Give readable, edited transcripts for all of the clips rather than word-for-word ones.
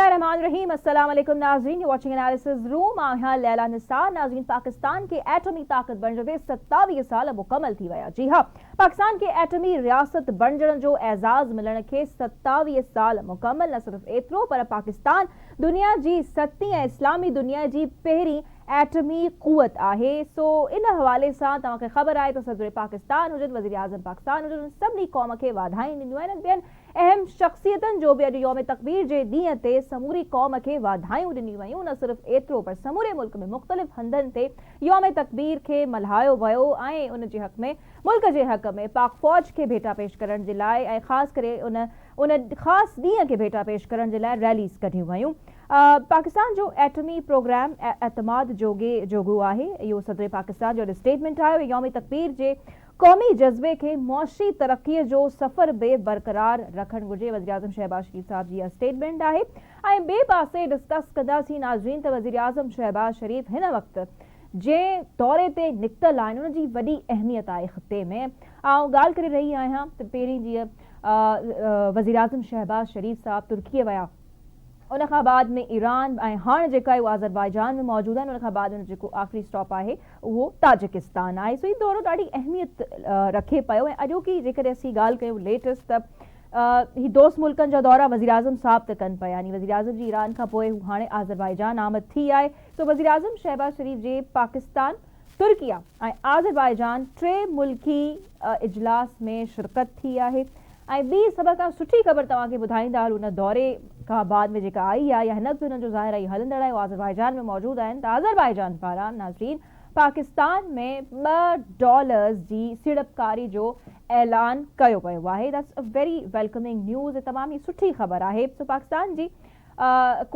الله الرحمٰن الرحيم السلام عليڪم ناظرين يو واچنگ اناليسز روم آئون آهيان ليليٰ نثار ناظرين پاڪستان کي ايٽمي طاقت بڻجندي 27 سال مڪمل ٿي ويا جي ها پاڪستان کي ايٽمي رياست بڻجڻ جو اعزاز ملڻ کي 27 سال مڪمل نه صرف ايترو پر پاڪستان دنيا جي ستين ۽ اسلامي دنيا جي پهرين ايٽمي قوت آهي سو ان حوالي سان توهان کي خبر آهي ته صدر پاڪستان هجن وزيراعظم پاڪستان هجن انهن سڀني قوم کي واڌايون ڏنيون آهن ۽ ٻين اهم شخصيتن جو به اڄ يوم تڪبير جي ڏينهن تي سموري قوم کي واڌايون ڏنيون ويون، نه صرف ايترو پر سموري ملڪ ۾ مختلف هنڌن تي يوم تڪبير کي ملهايو ويو ۽ ان جي حق ۾ ملڪ جي حق ۾ پاڪ فوج کي ڀيٽا پيش ڪرڻ جي لاء ۽ خاص ڪري ان ان خاص ڏينهن کي ڀيٽا پيش ڪرڻ جي لاء ريليز ڪڍيون ويون. پاڪستان جو ايٽمي پروگرام اعتماد جوڳي جوڳو آهي، اهو صدر پاڪستان جو اڄ اسٽيٽمينٽ آيو يوم تڪبير جي قومي جذبي کي معاشي ترقي جو سفر به برقرار رکڻ گهرجي، وزيراعظم شهباز شريف صاحب جي اها اسٽيٽمينٽ آهي ۽ ٻئي پاسي ڊسڪس ڪنداسين ناظرين ته وزيراعظم شهباز شريف هن وقت جنهن دوري تي نڪتل آهن ان جي وڏي اهميت آهي خطي ۾ آئون ڳالهه ڪري رهي آهيان ته پهرين جيئن وزيراعظم شهباز شريف صاحب ترڪي ويا ان کان بعد ۾ ايران ۽ هاڻ جيڪا اهو آذربائيجان ۾ موجود آهن ان کان بعد ان جو جيڪو آخري اسٽاپ آهي اهو تاجڪستان آهي سو هي دورو ڏاڍي اهميت رکي پيو ۽ اڄوڪي جيڪڏهن اسين ڳالهه ڪيون ليٽسٽ ته هي دوست ملڪن جا دورا وزيراعظم صاحب ته ڪن پيا يعني وزيراعظم جي ايران کان پوء هو هاڻي آذربائيجان آمد ٿي آهي سو وزيراعظم شهباز شريف جي پاڪستان ترڪيه ۽ آذربائيجان ٽي ملڪي اجلاس ۾ شرڪت ٿي آهي ۽ ٻي سڀ کان سٺي خبر توهان کي ٻڌائيندا هلون ان دوري کان بعد ۾ جيڪا آئي آهي يا هن وقت انهن جو ظاهر آهي هلندڙ آهي اهو آذربائيجان ۾ موجود آهن ته آذربائيجان پاران ناظرين پاڪستان ۾ ٻه ڊالرز جي سيڙپڪاري جو اعلان ڪيو ويو آهي that's a very welcoming news تمام ئي سٺي خبر آهي سو پاڪستان جي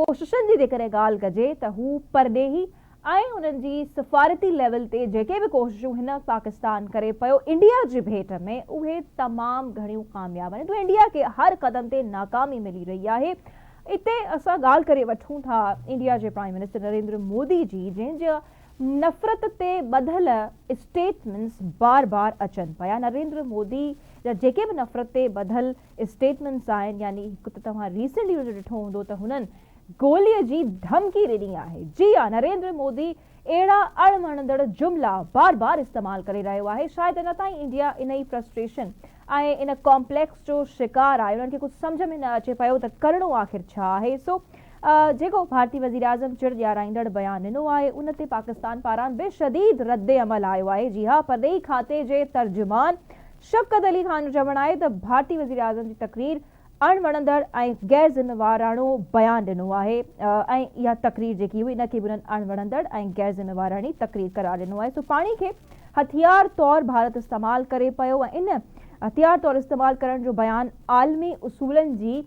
ڪوششن جي جيڪڏهن ڳالهه ڪجي ته هو پرڏيهي ۽ انهن جي سفارتي ليول تي جيڪي به ڪوششون هن وقت پاڪستان ڪري پيو انڊيا جي ڀيٽ ۾ اهي تمام گهڻيون ڪامياب آهن ته انڊيا کي هر قدم تي ناڪامي ملي رهي آهي اتي اسان ڳالهه ڪري وٺون ٿا انڊيا جي پرائم منسٽر نريندر مودي جي جنهن جا نفرت تي ٻڌل اسٽيٽمنٽس بار بار اچن پيا نريندر مودي جا جيڪي به نفرت تي ٻڌل اسٽيٽمنٽس آهن يعني هڪ ته توهان ريسنٽلي ان جو ڏٺو هوندو ته هنن گولي جي ڌمڪي ڏني آهي. جي ها نريندر مودي اهڙا اڻ وڻندڙ جملا بار بار استعمال ڪري رهيو آهي شايد اڃا تائين انڊيا انهي فرسٽريشن ۽ ان ڪامپليڪس جو شڪار آهي انهن کي ڪجهه سمجهه ۾ نه اچي پيو ته ڪرڻو آخر ڇا آهي سو جيڪو ڀارتي وزيراعظم چڙ ڏيارائيندڙ بيان ڏنو آهي ان تي پاڪستان پاران به شديد ردعمل آيو آهي جي ها پرڏيهي کاتي جي ترجمان شفقت علي خان جو چوڻ آهي ته ڀارتي وزيراعظم جي تقرير اڻ وڻندڙ ۽ غير ذميواراڻو بيان ڏنو آهي ۽ اها تقرير جيڪي هئي ان کي به انهن اڻ وڻندڙ ۽ غير ذميواراڻي تقرير قرار ڏنو آهي سو پاڻي کي هٿيار طور ڀارت استعمال ڪري پيو ۽ ان هٿيار طور استعمال ڪرڻ جو بيان عالمي اصولن جي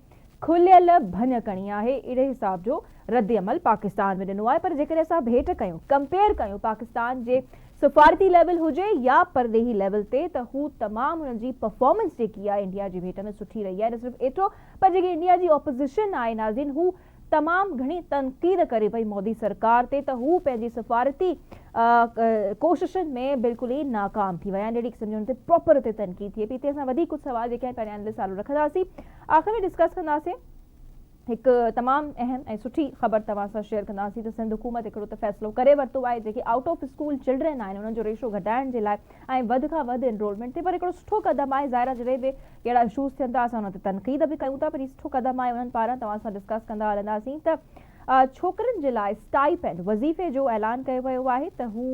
کليل ڀڃڪڻي آهي اهڙي حساب جو ردعمل پاڪستان به ڏنو آهي پر جيڪڏهن اسان ڀيٽ ڪيون ڪمپيئر ڪيون پاڪستان جي سفارتي ليول هجي يا پرڏيهي ليول تي ته هو تمام انهن جي پرفارمنس جيڪي آهي انڊيا جي ڀيٽ ۾ سٺي رهي آهي نه صرف ايترو پر جيڪي انڊيا جي اپوزيشن آهي ناظرين هو تمام گهڻي تنقيد ڪري پئي مودي سرڪار تي ته هو پنهنجي سفارتي ڪوششن ۾ بلڪل ئي ناڪام ٿي ويا آهن اهڙي قسم جي انهن تي پراپر اتي تنقيد ٿئي پئي هتي اسان وڌيڪ ڪجهه سوال جيڪي آهن پنهنجي انالسٽ آڏو رکنداسين آخر ۾ ڊسڪس ڪنداسين هڪ تمام اهم ۽ سٺي خبر توهان سان شيئر ڪنداسين ته سنڌ حڪومت هڪڙو ته فيصلو ڪري ورتو آهي جيڪي آئوٽ آف اسڪول چلڊرين آهن انهن جو ريشو گهٽائڻ جي لاء ۽ وڌ کان وڌ انرولمينٽ ٿئي پر هڪڙو سٺو قدم آهي ظاهر آهي جڏهن به اهڙا اشوز ٿين ٿا اسان انهن تي تنقيد به ڪيون ٿا پر هي سٺو قدم آهي انهن پاران توهان سان ڊسڪس ڪندا هلنداسين ته ڇوڪرين جي لاء اسٽائپينڊ وظيفي جو اعلان ڪيو ويو آهي ته هو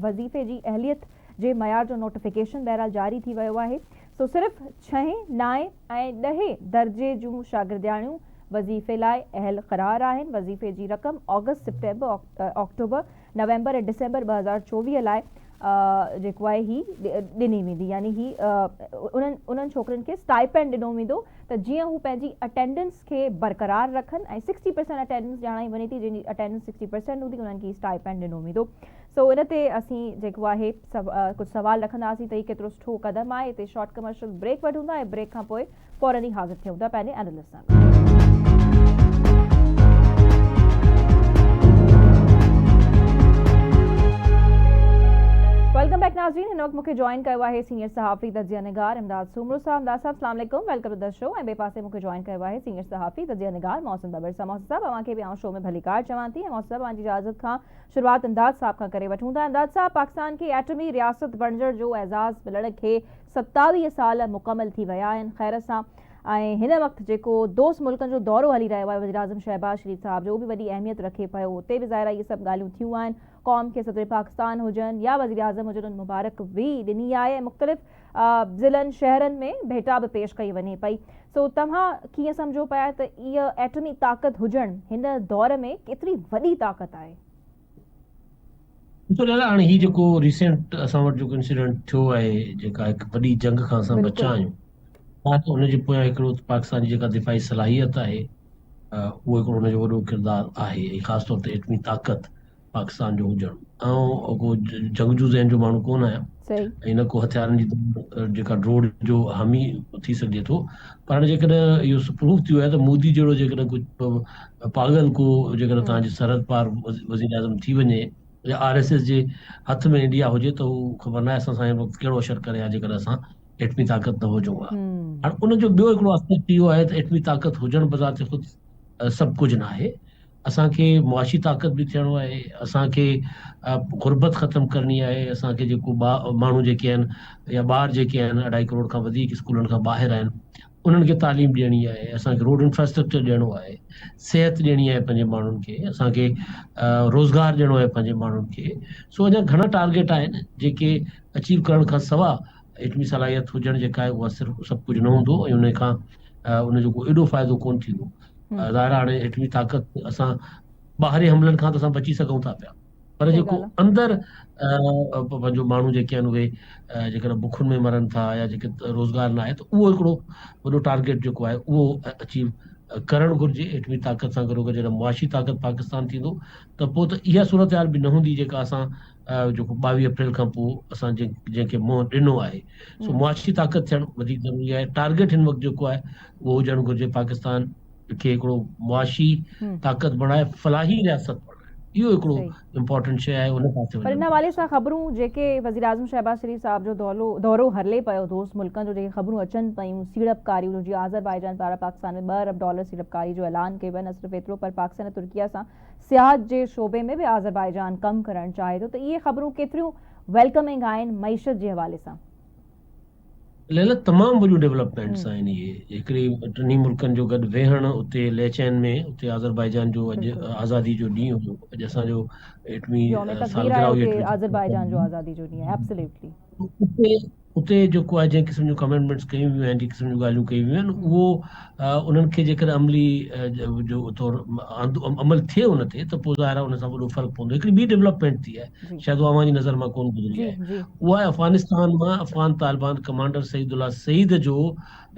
وظيفي جي اهليت جي معيار جو نوٽيفڪيشن بهرحال جاري ٿي ويو آهي سو صرف ڇهين، نائين ۽ ڏهين درجي جون شاگردياڻيون وظيفي لاء اهل قرار آهن. وظيفي جي رقم آگسٽ، سيپٽمبر، آڪٽوبر، نومبر ۽ ڊسمبر 2024 لاء جيڪو آهي هي ڏني ويندي يعني هي انهن انهن ڇوڪرين کي اسٽائپينڊ ڏنو ويندو ته جيئن هو پنهنجي اٽينڊنس کي برقرار رکن ۽ سڪسٽي پرسينٽ اٽينڊنس ڄاڻائي وڃي ٿي جنهن جي اٽينڊنس سڪسٽي پرسينٽ هوندي انهن کي اسٽائپينڊ ڏنو ويندو. سو ان تي اسين جيڪو آهي ڪجهه سوال رکنداسين ته هي ڪيترو سٺو قدم آهي هتي شارٽ ڪمرشل بريڪ وٺون ٿا ۽ بريڪ کان پوء فورن ئي حاضر ٿيون ٿا پنهنجي انالسٽ سان گڏ. Welcome back ناظرين هن وقت مونکي جوائن ڪيو آهي سينيئر صحافي تجزيه نگار امداد سومرو صاحب. امداد صاحب السلام عليڪم، welcome to the show. ۽ ٻئي پاسي مونکي جوائن ڪيو آهي سينيئر صحافي تجزيه نگار محسن ٻٻر صاحب. محسن صاحب اوهان کي به آئون شو ۾ ڀليڪار چوان ٿي. ۽ محسن صاحب اوهان جي اجازت کان شروعات امداد صاحب کان ڪري وٺون ٿا. امداد صاحب پاڪستان کي ايٽمي رياست بڻجڻ جو اعزاز ملڻ کي 27 سال مڪمل ٿي ويا آهن خير سان، ۽ هن وقت جيڪو دوست ملڪن جو دورو هلي رهيو آهي وزيراعظم شهباز شريف صاحب جو، اهو به وڏي اهميت رکي پيو. اتي به ظاهر آهي اهي سڀ ڳالهيون ٿيون آهن. قوم کي صدر پاڪستان هجن يا وزيراعظم هجن ان مبارڪ به ڏني آهي ۽ مختلف ضلعن شهرن ۾ ڀيٽا به پيش ڪئي وڃي پئي. سو توهان ڪيئن سمجهو پيا ته اها ايٽمي طاقت هجڻ هن دور ۾ ڪيتري وڏي طاقت آهي؟ ڏسو لالا هاڻي هي جيڪو ريسينٽ اسان وٽ جيڪو انسيڊنٽ ٿيو آهي، جيڪا هڪ وڏي جنگ کان اسان بچا آهيون، ان جي پويان هڪڙو پاڪستان جي جيڪا دفاعي صلاحيت آهي اهو هڪڙو ان جو وڏو ڪردار آهي، ۽ خاص طور تي ايٽمي طاقت پاڪستان جو هجڻ. آئون ڪو جنگجو ذهن جو ماڻهو ڪونه آهيان ۽ نه ڪو هٿيارن جي جيڪا ڊوڙ جو حامي ٿي سگهجي ٿو، پر هاڻي جيڪڏهن اهو پروف ٿي ويو آهي ته مودي جهڙو جيڪڏهن ڪو پاڳل ڪو جيڪڏهن توهان جي سرحد پار وزير اعظم ٿي وڃي يا آر ايس ايس جي هٿ ۾ انڊيا هجي ته هو خبر ناهي اسان سان هن وقت ڪهڙو اشر ڪري ها جيڪڏهن اسان ايٽمي طاقت نه هجون ها. هاڻي ان جو ٻيو هڪڙو آسپيڪٽ اهو آهي ته ايٽمي طاقت هجڻ بذات خود سڀ ڪجهه ناهي. اسان کي معاشي طاقت به ٿيڻو آهي، اسان کي غربت ختم ڪرڻي آهي، اسان کي جيڪو ماڻهو جيڪي آهن يا ٻار جيڪي آهن اڍائي ڪروڙ کان وڌيڪ اسڪولن کان ٻاهر آهن انهن کي تعليم ڏيڻي آهي، اسان کي روڊ انفراسٽرڪچر ڏيڻو آهي، صحت ڏيڻي آهي پنهنجي ماڻهن کي، اسان کي روزگار ڏيڻو آهي پنهنجي ماڻهن کي. سو اڃا گهڻا ٽارگيٽ آهن جيڪي اچيو ڪرڻ کان سوا ايٽمي صلاحيت هجڻ جيڪا آهي اها صرف سڀ ڪجهه نه هوندو ۽ ان کان ان جو ڪو ايڏو فائدو ڪونه ٿيندو. ظاهر آهي هاڻي ايٽمي طاقت اسان ٻاهرين حملن کان ته اسان بچي سگهون ٿا پيا، پر جيڪو اندر پنهنجو ماڻهو جيڪي آهن اهي جيڪڏهن بکن ۾ مرن ٿا يا جيڪي روزگار نه آهي ته اهو هڪڙو وڏو ٽارگيٽ جيڪو آهي اهو اچيو ڪرڻ گهرجي. ايٽمي طاقت سان گڏوگڏ جڏهن معاشي طاقت پاڪستان ٿيندو ته پوء ته اها صورتحال به نه هوندي جيڪا اسان جيڪو 22 اپريل کان پوء اسان جنهن کي منهن ڏنو آهي. سو معاشي طاقت ٿيڻ وڌيڪ ضروري آهي. ٽارگيٽ هن وقت جيڪو آهي اهو هجڻ گهرجي پاڪستان کي هڪڙو معاشي طاقت بڻائي فلاحي رياست بڻائي، اهو هڪڙو امپورٽنٽ شيء آهي، ان پاسي پر ان حوالي سان خبرون جيڪي وزيراعظم شهباز شريف صاحب جو دورو هلي پيو دوست ملڪن جو، جيڪي خبرون اچن پيون سيڙپڪاريون جيئن آذربائيجان پاران پاڪستان ۾ 2 ارب ڊالر سيڙپڪاري جو اعلان ڪيو ويو، نه صرف ايترو پر پاڪستان ۽ ترڪيه سان سياحت جي شعبي ۾ به آذربائيجان ڪم ڪرڻ چاهي ٿو ته اهي خبرون ڪيتريون ويلڪمنگ آهن معيشت جي حوالي سان؟ ليلا تمام وڏيون ڊولپمينٽس آهن اهي، هڪڙي ٽنهي ملڪن جو گڏ ويهڻ اتي ليچين ۾، اتي آذربائيجان جو اڄ آزادي جو ڏينهن هيو، اڄ اسان جو ايٽمي يوم تڪبير آهي سالگرهه هئي اتي ايٽمي آذربائيجان جو آزادي جو ڏينهن آهي ايبسليوٽلي. اتي اتي جيڪو آهي جنهن قسم جون ڪميٽمينٽس ڪيون ويون آهن، جنهن قسم جون ڳالهيون ڪيون ويون آهن اهو انهن کي جيڪڏهن عملي جو طور عمل ٿئي ان تي ته پوء ظاهر آهي ان سان وڏو فرق پوندو. هڪڙي ٻي ڊولپمينٽ ٿي آهي شايد اها اوهان جي نظر مان ڪونه گذري آهي، اها آهي افغانستان مان افغان طالبان ڪمانڊر سعيد الله سعيد جو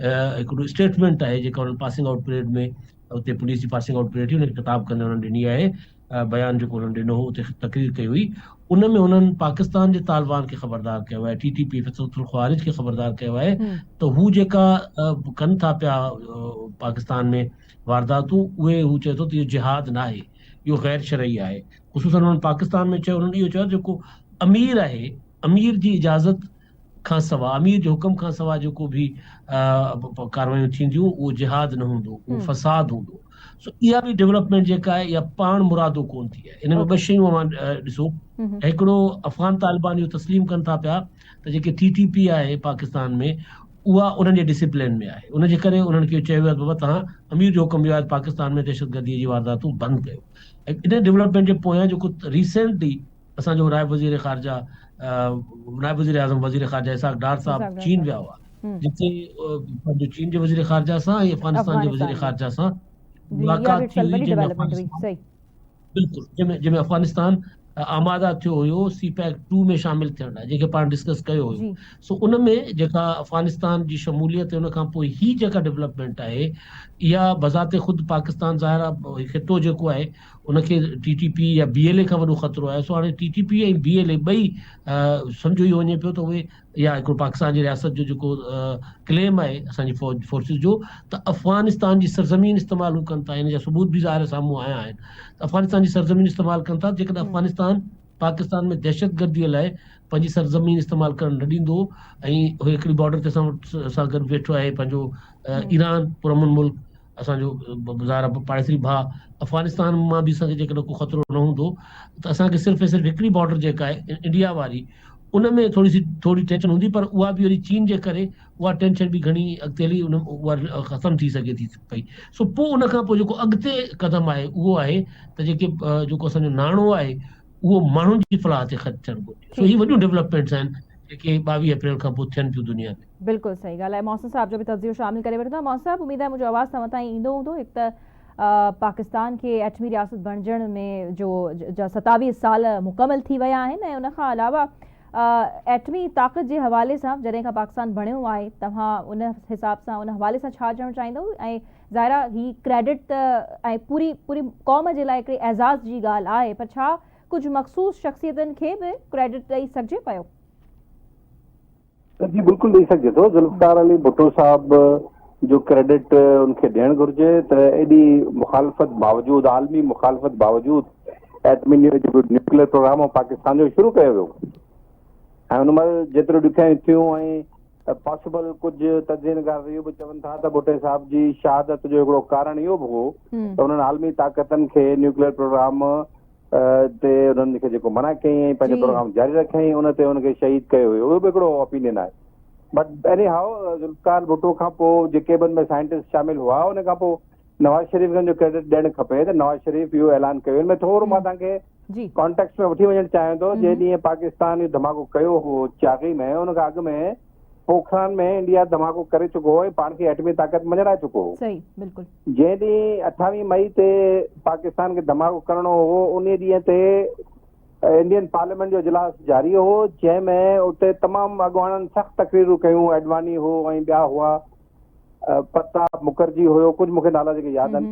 هڪڙو اسٽيٽمينٽ آهي جيڪا انهن پاسنگ آئوٽ پريڊ ۾ اتي پوليس جي پاسنگ آئوٽ پريڊ ٿي ان کي خطاب ڪندي انهن ڏني آهي. بيان جيڪو انهن ڏنو هو اتي تقرير ڪئي هئي ان ۾ انهن پاڪستان جي طالبان کي خبردار ڪيو آهي، ٽي ٽي پي فتنة الخوارج کي خبردار ڪيو آهي ته هو جيڪا ڪن ٿا پيا پاڪستان ۾ وارداتون اهي هو چئي ٿو ته اهو جهاد ناهي، اهو غير شرعي آهي. خصوصن انهن پاڪستان ۾ چيو انهن اهو چيو جيڪو امير آهي امير جي اجازت کان سوا امير جي حڪم کان سوا جيڪو به ڪاروايون ٿينديون اهو جهاد نه هوندو اهو فساد هوندو. سو اها به ڊولپمينٽ جيڪا آهي اها پاڻ مرادو ڪون ٿي آهي. ان ۾ ٻه شيون اوهان ڏسو، هڪڙو افغان طالبان اهو تسليم ڪن ٿا پيا ته جيڪي ٽي ٽي پي آهي پاڪستان ۾ اها انهن جي ڊسپلين ۾ آهي، ان جي ڪري انهن کي چيو ويو آهي ته بابا توهان امير جو حڪم اهو آهي ته پاڪستان ۾ دهشتگردي جي وارداتون بند ڪيو. ۽ ان ڊولپمينٽ جي پويان جيڪو ريسينٽلي اسان جو نائب وزير خارجه نائب وزير اعظم وزير خارجه اسحاق ڊار صاحب چين ويا هئا جتي پنهنجو چين جي وزير خارجه سان ۽ افغانستان جي وزير خارجه سان ملاقات ٿي هئي جنهن ۾ افغانستان بلڪل جنهن ۾ افغانستان آماده ٿيو هيو سي پيڪ 2 ۾ شامل ٿيڻ لاء جنهن کي پاڻ ڊسڪس ڪيو هيو. سو ان ۾ جيڪا افغانستان جي شموليت ان کان پوء هي جيڪا ڊولپمينٽ آهي اها بذات خود پاڪستان ظاهر آهي خطو جيڪو آهي ان کي ٽي ٽي پي يا بي ايل اي کان وڏو خطرو آهي. سو هاڻي ٽي ٽي پي ۽ بي ايل اي ٻئي سمجهيو اهو وڃي پيو ته اهي يا هڪڙو پاڪستان جي رياست جو جيڪو ڪليم آهي اسان جي فوج فورسز جو ته افغانستان جي سرزمين استعمال هو ڪن ٿا، ان جا ثبوت به ظاهر سامهون آيا آهن ته افغانستان جي سرزمين استعمال ڪن ٿا، جيڪڏهن افغانستان پاڪستان ۾ دهشتگردي لاء پنهنجي سرزمين استعمال ڪرڻ نه ڏيندو ۽ هڪڙي بارڊر تي اسان وٽ سان گڏ ويٺو آهي پنهنجو ايران پرامن ملڪ اسان جو ظاهر آهي پاڙيسري ڀاء افغانستان مان به اسان کي جيڪڏهن ڪو خطرو نه هوندو ته اسان کي صرف ۽ صرف هڪڙي بارڊر جيڪا آهي انڊيا واري ان ۾ ٿوري سي ٿوري ٽينشن هوندي پر اها به وري چين جي ڪري اها ٽينشن به گهڻي اڳتي هلي ان اها ختم ٿي سگهي ٿي پئي سو پوء ان کان پوء جيڪو اڳتي قدم آهي اهو آهي ته جيڪي جيڪو اسان جو ناڻو آهي اهو ماڻهن جي فلاح تي خرچ ٿيڻ گهرجي سو هي وڏيون ڊولپمينٽس آهن جيڪي 22 اپريل کان پوء ٿين پيون دنيا ۾. بلڪل صحيح ڳالهه آهي محسن صاحب جو به تجزيو شامل ڪري وٺون ٿا محسن صاحب اميد آهي منهنجو آواز توهان تائين ايندو هوندو هڪ ته پاڪستان کي ايٽمي رياست بڻجڻ ۾ جو جا 27 سال مڪمل ٿي ويا آهن ۽ ان کان علاوه ايٽمي طاقت جي حوالي سان جڏهن کان پاڪستان بڻيو آهي توهان ان حساب سان ان حوالي سان ڇا چوڻ چاهيندو ۽ ظاهر آهي هي ڪريڊٽ ته ۽ پوري پوري قوم جي لاء هڪڙي اعزاز جي ڳالهه آهي پر ڇا ڪجهه مخصوص شخصيتن کي به ڪريڊٽ ڏئي سگهجي پيو؟ جي بلڪل ڏئي سگهجي ٿو ذوالفقار علي ڀٽو صاحب جو ڪريڊٽ ان کي ڏيڻ گهرجي ته ايڏي مخالفت باوجود عالمي مخالفت باوجود ايٽمي جيڪو نيوڪليئر پروگرام هو پاڪستان جو شروع ڪيو ويو ۽ ان مهل جيترو ڏکيائيون ٿيون ۽ پاسبل ڪجهه تجزيه نگار اهو به چون ٿا ته ڀٽي صاحب جي شهادت جو هڪڙو ڪارڻ اهو به هو ته انهن عالمي طاقتن کي نيوڪليئر پروگرام تي انهن کي جيڪو منع ڪيائين ۽ پنهنجو پروگرام جاري رکيائين ان تي ان کي شهيد ڪيو ويو اهو به هڪڙو اوپينين آهي but anyhow Zulfiqar Bhutto کان پوء جيڪي به ان ۾ سائنٽسٽ شامل هئا ان کان پوء نواز شريف کي ان جو ڪريڊٽ ڏيڻ کپي ته نواز شريف اهو اعلان ڪيو ان ۾ ٿورو مان توهان کي ڪانٽيڪسٽ ۾ وٺي وڃڻ چاهيان ٿو جنهن ڏينهن پاڪستان اهو ڌماڪو ڪيو هو چاغي ۾ ان کان اڳ ۾ پوکران ۾ انڊيا ڌماڪو ڪري چڪو هو ۽ پاڻ کي ايٽمي طاقت مڃرائي چڪو هو. صحيح بلڪل. جنهن ڏينهن اٺاويهه مئي تي پاڪستان کي ڌماڪو ڪرڻو هو انهي ڏينهن تي انڊين پارليامينٽ جو اجلاس جاري هو جنهن ۾ اتي تمام اڳواڻن سخت تقريرون ڪيون اڊواني هو ۽ ٻيا هئا پرتاب مکرجي هيو ڪجهه مون کي نالا جيڪي ياد آهن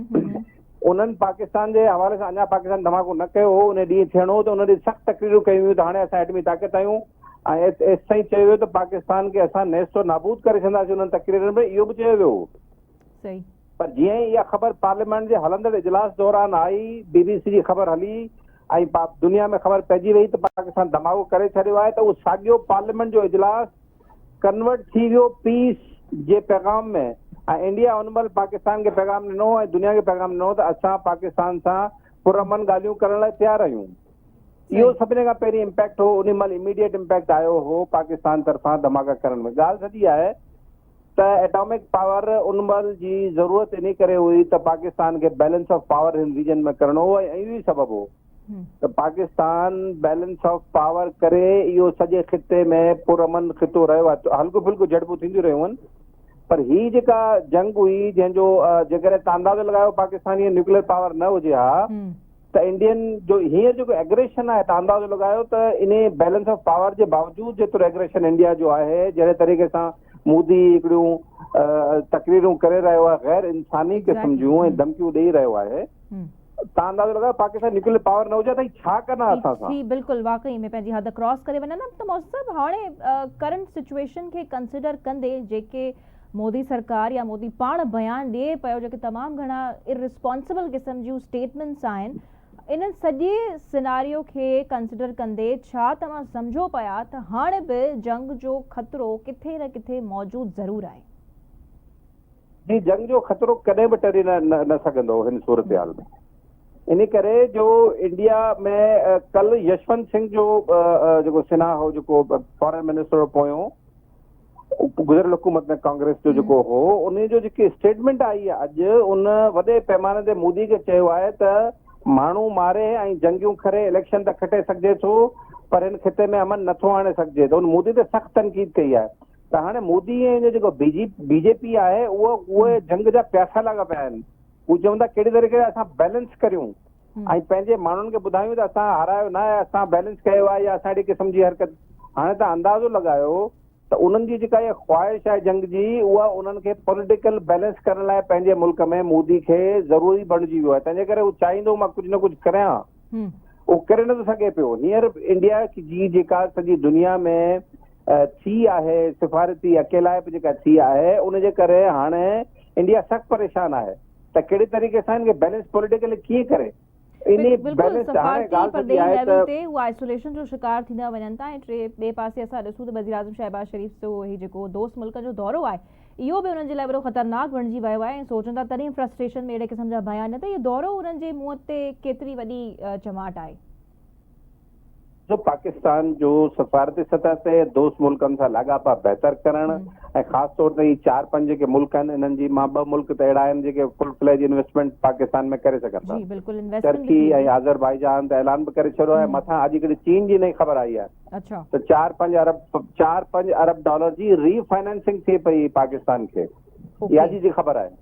انهن پاڪستان جي حوالي سان اڃا پاڪستان ڌماڪو نه ڪيو هو ان ڏينهن ٿيڻو هو ته ان ڏينهن سخت تقريرون ڪيون ويون ته هاڻي اسان ايٽمي طاقت آهيون ۽ ايستائين چيو ويو ته پاڪستان کي اسان نيست و نابود ڪري ڇڏنداسين انهن تقريرن ۾ اهو به چيو ويو هو. پر جيئن ئي اها خبر پارليامينٽ جي هلندڙ اجلاس دوران آئي، بي بي سي جي خبر هلي ۽ دنيا ۾ خبر پئجي وئي ته پاڪستان ڌماڪو ڪري ڇڏيو آهي ته اهو ساڳيو پارليامينٽ جو اجلاس ڪنورٽ ٿي ويو پيس جي پيغام ۾ ۽ انڊيا ان مهل پاڪستان کي پيغام ڏنو ۽ دنيا کي پيغام ڏنو ته اسان پاڪستان سان پرامن ڳالهيون ڪرڻ لاء تيار آهيون. اهو سڀني کان پهرين امپيڪٽ هو انهي مهل اميڊيٽ امپيڪٽ آيو هو پاڪستان طرفان ڌماڪا ڪرڻ ۾ ڳالهه سڄي آهي ته ايٽامڪ پاور ان مهل جي ضرورت انهي ڪري هئي ته پاڪستان کي بيلنس آف پاور هن ريجن ۾ ڪرڻو هو ۽ اهو ئي سبب هو ته پاڪستان بيلنس آف پاور ڪري اهو سڄي خطي ۾ پرامن خطو رهيو آهي هلڪو ڦلڪو جهڙپون ٿينديون رهيون آهن پر هي جيڪا جنگ هئي جنهن جو جيڪڏهن تان اندازو لڳايو پاڪستان هينئر نيوڪليئر پاور نه هجي ها ته انڊين جو هينئر جيڪو ايگريشن آهي ته اندازو لڳايو ته انهي بيلنس آف پاور جي باوجود جيترو ايگريشن انڊيا جو آهي جهڙي طريقي سان مودي هڪڙيون تقريرون ڪري رهيو آهي غير انساني قسم جون ۽ ڌمڪيون ڏئي رهيو آهي تان اندازو لڳايو پاڪستان نيوڪليئر پاور نه هجي ته هي ڇا ڪن ها اسان سان. جي بلڪل واقعي ۾ پنهنجي حد ڪراس ڪري وڃن ها ته موسم صاحب هاڻي ڪرنٽ سچويشن کي ڪنسيڊر ڪندي جيڪي مودي سرڪار يا مودي پاڻ بيان ڏئي پيو جيڪي تمام گهڻا ارريسپانسبل قسم جون اسٽيٽمينٽس آهن انهن سڄي سيناريو کي ڪنسيڊر ڪندي ڇا توهان سمجهو پيا ته هاڻ به جنگ جو خطرو ڪٿي نه ڪٿي موجود ضرور آهي؟ جي جنگ جو خطرو ڪڏهن به ٽري نه سگهندو هن صورتحال ۾ ان ڪري جو انڊيا ۾ ڪل يشونت سنگهه جو جيڪو سنها هو جيڪو فارن منسٽر هو پويون گذريل حڪومت ۾ ڪانگريس جو جيڪو هو ان جو جيڪي اسٽيٽمينٽ آئي آهي اڄ ان وڏي پيماني تي مودي کي چيو آهي ته ماڻهو ماري ۽ جنگيون کري اليڪشن ته کٽي سگهجي ٿو پر هن خطي ۾ امن نٿو آڻي سگهجي ته ان مودي تي سخت تنقيد ڪئي آهي ته هاڻي مودي ۽ ان جو جيڪو بي جي بي جي پي آهي اهو اهي جنگ جا پياسا لڳا پيا آهن هو چون ٿا ڪهڙي طريقي سان اسان بيلنس ڪريون ۽ پنهنجي ماڻهن کي ٻڌايون ته اسان هارايو نه آهي اسان بيلنس ڪيو آهي يا اسان اهڙي قسم جي حرڪت هاڻي ته اندازو لڳايو ته انهن جي جيڪا اها خواهش آهي جنگ جي اها انهن کي پوليٽيڪل بيلنس ڪرڻ لاء پنهنجي ملڪ ۾ مودي کي ضروري بڻجي ويو آهي تنهن جي ڪري هو چاهيندو مان ڪجهه نه ڪجهه ڪريان اهو ڪري نٿو سگهي پيو هينئر انڊيا جي جيڪا سڄي دنيا ۾ ٿي آهي سفارتي اڪيلائپ جيڪا ٿي آهي ان جي ڪري هاڻي انڊيا سخت پريشان آهي ته ڪهڙي طريقي سان ان کي بيلنس پوليٽيڪلي ڪيئن ڪري. انهي بلڪل بيلنس هاڻي سفارتي ڳالهه سڄي پرڏيهي آهي ليول ته تي هو آئسوليشن جو شڪار ٿيندا وڃن ٿا ۽ ٽي ٻئي پاسي اسان ڏسون ته وزيراعظم شهباز شريف جو هي جيڪو دوست ملڪن جو دورو آهي اهو به انهن جي لاء وڏو خطرناڪ بڻجي ويو آهي ۽ سوچن ٿا تڏهن فرسٽريشن ۾ اهڙي قسم جا بيان ڏين ٿا اهو دورو انهن جي منهن تي ڪيتري وڏي چماٽ آهي. جو پاڪستان جو سفارتي سطح تي دوست ملڪن سان لاڳاپا بهتر ڪرڻ ۽ خاص طور تي هي چار پنج جيڪي ملڪ آهن انهن جي مان ٻه ملڪ ته اهڙا آهن جيڪي فل فليج انويسٽمينٽ پاڪستان ۾ ڪري سگهن ٿا جي بلڪل انويسٽمينٽ به ترڪي ٿيندي. ۽ آذربائيجان ته اعلان به ڪري ڇڏيو آهي مٿان اڄ هڪڙي چين جي نئين خبر آئي آهي اڇا. ته چار پنج ارب چار پنج ارب ڊالر جي ري فائنانسنگ ٿئي پئي پاڪستان کي اها اڄ جي خبر آهي.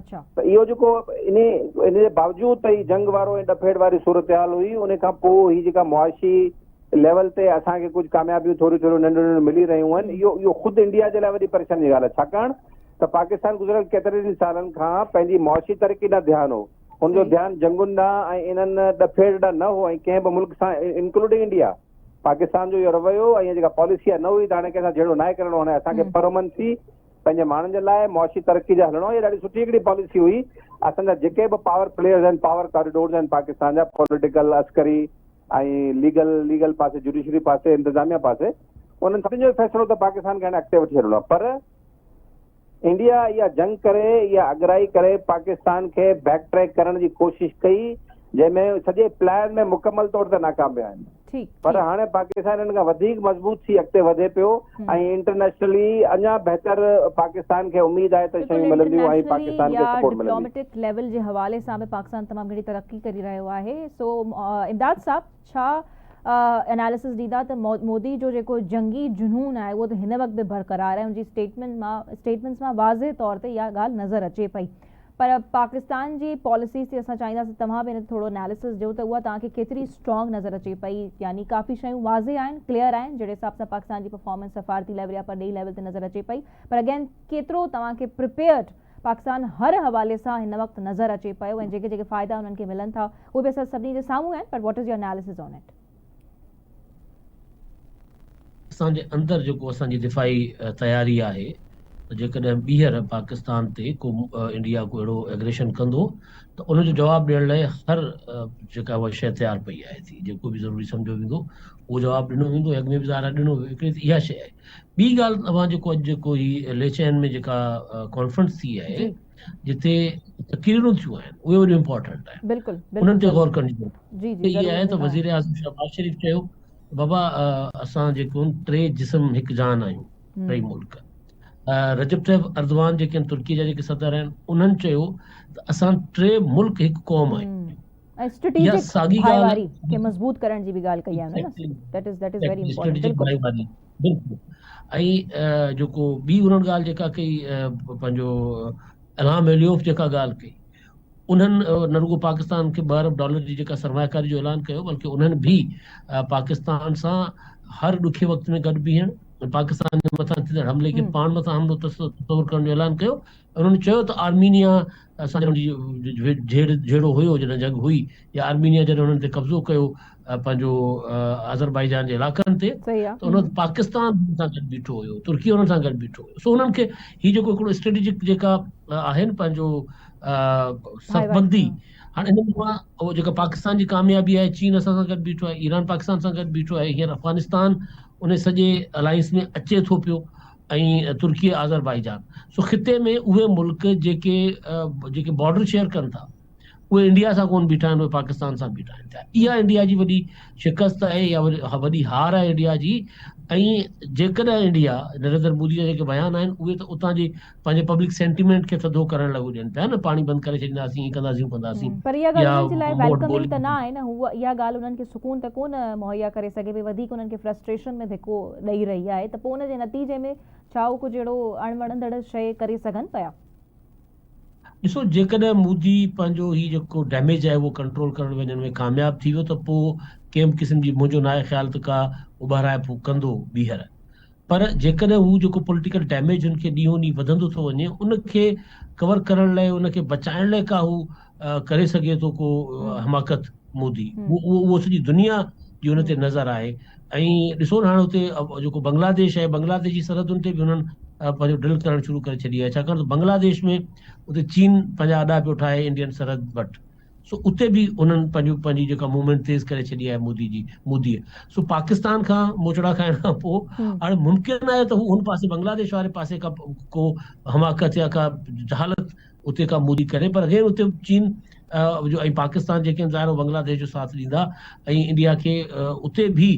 اڇا. ته اهو جيڪو انهي ان جي باوجود ته هي جنگ وارو ۽ ڏڦيڙ واري صورتحال هئي ان کان پوء هي جيڪا معاشي ليول تي اسان کي ڪجهه ڪاميابيون ٿوريون ٿوريون ننڍيون ننڍيون ملي رهيون آهن اهو اهو خود انڊيا جي لاء وڏي پريشاني جي ڳالهه آهي ڇاڪاڻ ته پاڪستان گذريل ڪيترن ئي سالن کان پنهنجي معاشي ترقي ڏانهن ڌيان هو ان جو ڌيان جنگن ڏانهن ۽ انهن ڏڦيڙ ڏانهن نه هو ۽ ڪنهن به ملڪ سان انڪلوڊنگ انڊيا پاڪستان جو اهو رويو ۽ جيڪا پاليسي آهي نه هئي ته هاڻي ڪنهن سان جهيڙو ناهي ڪرڻو هاڻي اسان کي پرامن ٿي پنهنجي ماڻهن جي لاء معاشي ترقي جا هلڻو آهي اها ڏاڍي سٺي هڪڙي پاليسي هئي اسان جا جيڪي به پاور پليئرز آهن پاور ڪاريڊورز آهن پاڪستان جا پوليٽيڪل عسڪري ۽ ليگل ليگل پاسي جوڊيشري پاسي انتظاميا پاسي انهن سڀني جو فيصلو ته پاڪستان کي هاڻي اڳتي وٺي هلڻو آهي پر انڊيا اها جنگ ڪري اها اڳرائي ڪري پاڪستان کي بيڪ ٽريڪ ڪرڻ جي ڪوشش ڪئي جنهن ۾ سڄي پلان ۾ مڪمل طور تي ناڪام ويا آهن پر هاڻي پاڪستان ان کان وڌيڪ مضبوط ٿي اڳتي وڌي پيو ۽ انٽرنيشنلي اڃا بهتر پاڪستان کي اميد آهي ته شيون ملنديون ۽ پاڪستان کي سپورٽ ملندي. ڊپلوميٽڪ ليول جي حوالي سان به پاڪستان تمام گهڻي ترقي ڪري رهيو آهي سو امداد صاحب ڇا اناليسس ڏيندا ته مودي جو جيڪو جنگي جنون آهي اهو ته هن وقت به برقرار آهي ان جي اسٽيٽمينٽ مان اسٽيٽمينٽس مان واضح طور تي اها ڳالهه نظر اچي پئي پر پاڪستان جي پاليسيز تي اسان چاهينداسين توهان به ان تي ٿورو اناليسس ڏيو ته اها توهان کي ڪيتري اسٽرانگ نظر اچي پئي يعني ڪافي شيون واضح آهن ڪليئر آهن جهڙي حساب سان پاڪستان جي پرفارمنس سفارتي ليول يا پرڏيهي ليول تي نظر اچي پئي پر اگين ڪيترو توهان کي پريپيئرڊ پاڪستان هر حوالي سان هن وقت نظر اچي پيو ۽ جيڪي جيڪي فائدا انهن کي ملن ٿا اهي به اسان سڀني جي سامهون آهن پر what is your analysis on it. Pakistan جي اندر جيڪو اسان جي دفاعي تياري آهي ته جيڪڏهن ٻيهر پاڪستان تي ڪو انڊيا ڪو اهڙو ايگريشن ڪندو ته ان جو جواب ڏيڻ لاء هر جيڪا اها شيء تيار پئي آهي ٿي جيڪو به ضروري سمجهيو ويندو اهو جواب ڏنو ويندو اڳ ۾ به ظاهر ڏنو ويو هڪڙي ته اها شيء آهي ٻي ڳالهه توهان جيڪو اڄ جيڪو هي ليچين ۾ جيڪا ڪانفرنس ٿي آهي جتي تقريرون ٿيون آهن اهي وڏيون امپورٽنٽ آهن بلڪل انهن تي غور ڪرڻ جي ضرورت جي جي اها آهي ته وزير اعظم شهباز شريف چيو بابا اسان جيڪو ٽي جسم هڪ جان آهيون ٽئي ملڪ رجب طيب اردوان جيڪي آهن ترڪي جا جيڪي صدر آهن انهن چيو ته اسان ٽي ملڪ هڪ قوم آهيون ۽ اسٽريٽجڪ ڀائيواري کي مضبوط ڪرڻ جي به ڳالهه ڪئي آهي نه that is that is very important بلڪل بلڪل ۽ جيڪو ٻي انهن ڳالهه جيڪا ڪئي پنهنجو الهام ايليوف جيڪا ڳالهه ڪئي انهن نه رڳو پاڪستان کي ٻه ارب ڊالر جي جيڪا سرمايڪاري جو اعلان ڪيو بلڪه انهن به پاڪستان سان هر ڏکي وقت ۾ گڏ بيهڻ ۽ پاڪستان جي مٿان ٿيندڙ حملي کي پاڻ مٿان حملو تصور ڪرڻ جو اعلان ڪيو انهن چيو ته آرمينيا سان جڏهن جهيڙو هيو جڏهن جنگ هئي يا آرمينيا جڏهن انهن تي قبضو ڪيو پنهنجو آذربائيجان جي علائقن تي ته ان وقت پاڪستان انهن سان گڏ بيٺو هيو ترڪي انهن سان گڏ بيٺو هيو سو انهن کي هي جيڪو هڪڙو اسٽريٽجڪ جيڪا آهن پنهنجو صفبندي هاڻي ان مان اهو جيڪا پاڪستان جي ڪاميابي آهي چين اسان سان گڏ بيٺو آهي ايران پاڪستان سان گڏ بيٺو آهي هينئر افغانستان ان سڄي الائنس ۾ اچي ٿو پيو ۽ ترڪي آذربائيجان سو خطي ۾ اهي ملڪ جيڪي جيڪي بارڊر شيئر ڪن ٿا اهي انڊيا سان ڪون بيٺا آهن اهي پاڪستان سان بيٺا آهن اها انڊيا جي وڏي شڪست آهي يا وڏي هار آهي انڊيا جي ۽ جيڪڏهن انڊيا نريندر مودي جا جيڪي بيان آهن اهي ته اتان جي پنهنجي پبلڪ سينٽيمينٽ کي ٿڌو ڪرڻ لاء ڏين پيا نه پاڻي بند ڪري ڇڏينداسين ائين ڪنداسين ڪنداسين پر اها ڳالهه انهن جي لاء ويلڪمنگ ته نه آهي نه هو اها ڳالهه انهن کي سڪون ته ڪونه مهيا ڪري سگهي پئي وڌيڪ انهن کي فرسٽريشن ۾ ڌڪو ڏئي رهي آهي ته پوء ان جي نتيجي ۾ ڇا هو ڪجهه اهڙو اڻ وڻندڙ شيء ڪري سگهن پيا؟ ڏسو جيڪڏهن مودي پنهنجو هي جيڪو ڊيميج آهي اهو ڪنٽرول ڪرڻ وڃڻ ۾ ڪامياب ٿي ويو ته پوء ڪنهن به قسم جي منهنجو ناهي خيال ته ڪا اٻهرائپ هو ڪندو ٻيهر پر جيڪڏهن هو جيڪو پوليٽيڪل ڊيميج هن کي ڏينهون ڏينهن وڌندو ٿو وڃي ان کي ڪور ڪرڻ لاء ان کي بچائڻ لاء ڪا هو ڪري سگهي ٿو ڪو حماقت مودي اهو اهو سڄي دنيا جي ان تي نظر آهي ۽ ڏسو نه هاڻي اتي جيڪو بنگلاديش آهي بنگلاديش جي سرحدن تي به هنن پنهنجو ڊرل ڪرڻ شروع ڪري ڇڏي آهي ڇاڪاڻ ته بنگلاديش ۾ اتي چين پنهنجا اڏا پيو ٺاهي انڊين سرحد وٽ. سو اتي به انهن پنهنجو پنهنجي جيڪا موومينٽ تيز ڪري ڇڏي آهي مودي جي موديء سو پاڪستان کان موچڙا کائڻ کان پوء هاڻي ممڪن آهي ته هو ان پاسي بنگلاديش واري پاسي کا ڪو حماقت يا ڪا جهالت اتي ڪا مودي ڪري پر اگين اتي چين جو ۽ پاڪستان جيڪي آهن ظاهر بنگلاديش جو ساٿ ڏيندا ۽ انڊيا کي اتي به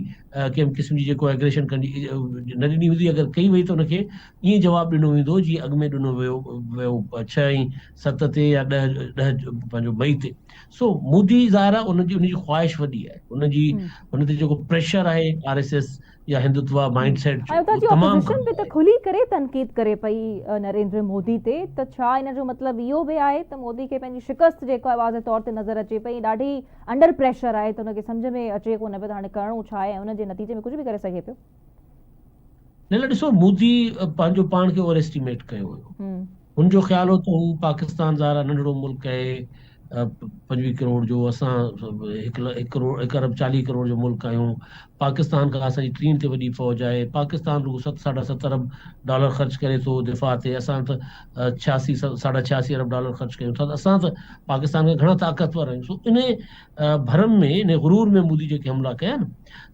ڪنهن قسم جي جيڪو ايگريشن ڪرڻ جي نه ڏني ويندي اگر ڪئي وئي ته ان کي ائين جواب ڏنو ويندو جيئن اڳ ۾ ڏنو ويو ويو ڇهه ۽ ست تي يا ڏهه ڏهه پنهنجو مئي تي سو مودي ظاهر آهي ان جي ان جي خواهش وڏي آهي ان جي ان تي جيڪو پريشر آهي آر ايس ايس يا هندوتوا مائنڊ سيٽ جو اهو تمام اپوزيشن به ته کلي ڪري تنقيد ڪري پئي نريندر مودي تي ته ڇا ان جو مطلب اهو به آهي ته مودي کي پنهنجي شڪست جيڪو آهي واضح طور تي نظر اچي پئي ڏاڍي انڊر پريشر آهي ته ان کي سمجهه ۾ اچي ڪونه پيو ته هاڻي ڪرڻو ڇا آهي ۽ ان جي نتيجي ۾ ڪجهه به ڪري سگهي پيو. نه نه ڏسو مودي پنهنجو پاڻ کي اوور ايسٽيميٽ ڪيو هيو. هن جو خيال هو ته هو پاڪستان ظاهر آهي ننڍڙو ملڪ آهي 25 ڪروڙ جو اسان هڪ هڪ ڪروڙ هڪ ارب 40 ڪروڙ جو ملڪ آهيون پاڪستان کان اسان جي ٽين تي وڏي فوج آهي پاڪستان رڳو ست ساڍا ست ارب ڊالر خرچ ڪري ٿو دفاع تي اسان ته ڇياسي ساڍا ڇياسي ارب ڊالر خرچ ڪيون ٿا ته اسان ته پاڪستان کان گهڻا طاقتور آهيون سو انهي ڀرم ۾ انهي غرور ۾ مودي جيڪي حملا ڪيا نه